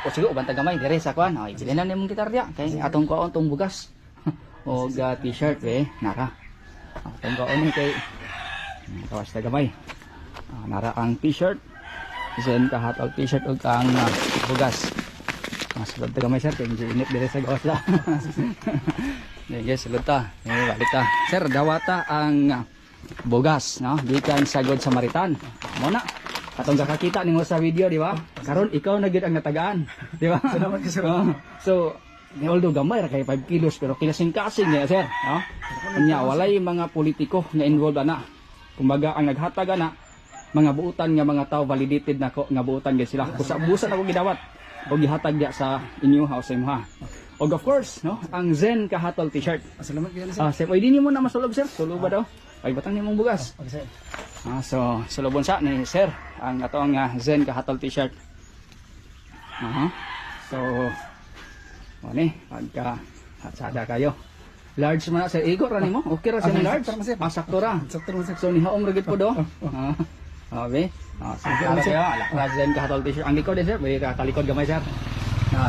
O sige, uban ta gamay dire sa kuan. Ay, bilhin na nimong gitar diya kay atong kuon tong bugas. Og t-shirt eh, nara. Atong kuon ni kay kawas ta gamay. Nara ang t-shirt. Zen Kahatol t-shirt ug ang bugas. Sulod ta gamay, sir, kay medyo init dire sa gawas la. Sige, sulod ta. Eh, balik ta. Sir, dawata ang bugas, no? Gikan sa Good Samaritan. Mo na. Atong kakakita nimo sa video, di ba? Karon ikaw na gyud ang natagaan, di ba? Salamat ka, sir. Oo. So, although gamay ra kay 5 kilos pero kinasing-kasing niya, sir, no? Nya walay mga politiko nga involved ana. Kumbaga ang naghatag ana mga buutan nga mga tao, validated nako nga buutan gyud sila. Busa busa nako gidawat og gihatag diya sa inyo house sa imuha. Og of course, no, ang Zen Kahatol t-shirt. Salamat kayo, sir. Ah, sir, oy, di nimo na masulob, sir. Sulo ba daw? Ay, batang nimong bugas. Okay, sir. Ah, so sulobon sa ni sir ang ato ang Zen Kahatol t-shirt. Aha. So mo ni pagka hatsada kayo. Large man na, sir. Igo ra nimo? Okay ra siya Ah, large. sakto ra, sir. Ah, sakto ra. Sakto ra, sir. So nihaom ra gid po do. Ah. Okay. Ah, sige, Sir. kayo. Alak ra Zen Kahatol t-shirt. Ang likod din, sir, pwede ka talikod gamay, sir. Ah,